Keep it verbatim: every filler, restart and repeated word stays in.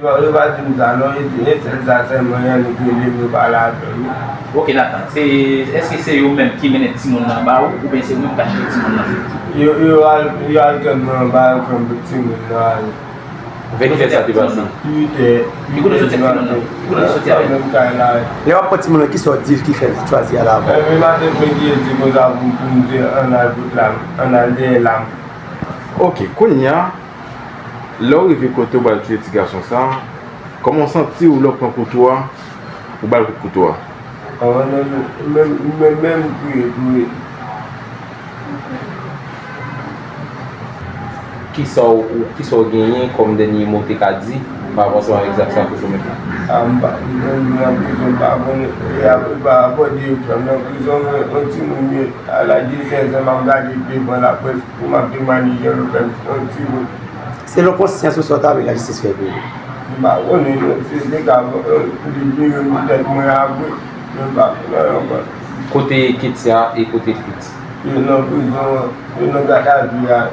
Yo, yo pa di m sa non, e, e sèl sa sèlman, y annik rele m, yo pale avè m. Ok, Nathan, se, èske se yo menm ki mennen timoun nan ba ou, oubyen se ou menm k achte timoun nan? Yo, yo al, yo al jwenn mwen anba, yo fè m pou timoun nan ale. Vè ki lè sa te pase? Uit è. Ki kote w soti ak timoun nan? Ki kote w soti avè l? Menm kay la. Lè w ap pran timoun nan, kisa w di l ki fè l chwazi al avè w? Leve maten, m te di konsa pou, pou m di ann al bout lam, ann al dèyè lam. Ok, kounye a, lè w rive kote w pral touye ti gason sa a, kòman w santi w lè w pran kouto a pou w ba l kout kouto a? Kòman menm, menm, menm, menm kriye, kriye. Kisa w, ou, kisa w genyen kòm dènye mo w te ka di pa rapò ansanm avèk zak sa kote w mete? A, m pa, m, m nan prizon, m pa konnen, e apre pa rapò di yo fè m nan prizon, mwen, yon timoun, m ye, a laj de sèz an, m ap gade devan laprès, pou m ap temwaye, yo fè m yon timoun. Selon konsyans ou, sa w ta vle lajistis fè pou ou? M pa konnen non, se te ka, euh, libere m poutèt mwen apre, men m pa konnen ankò. Kote Ketia e kote Pete? Yo nan prizon, yo nan gadavi a.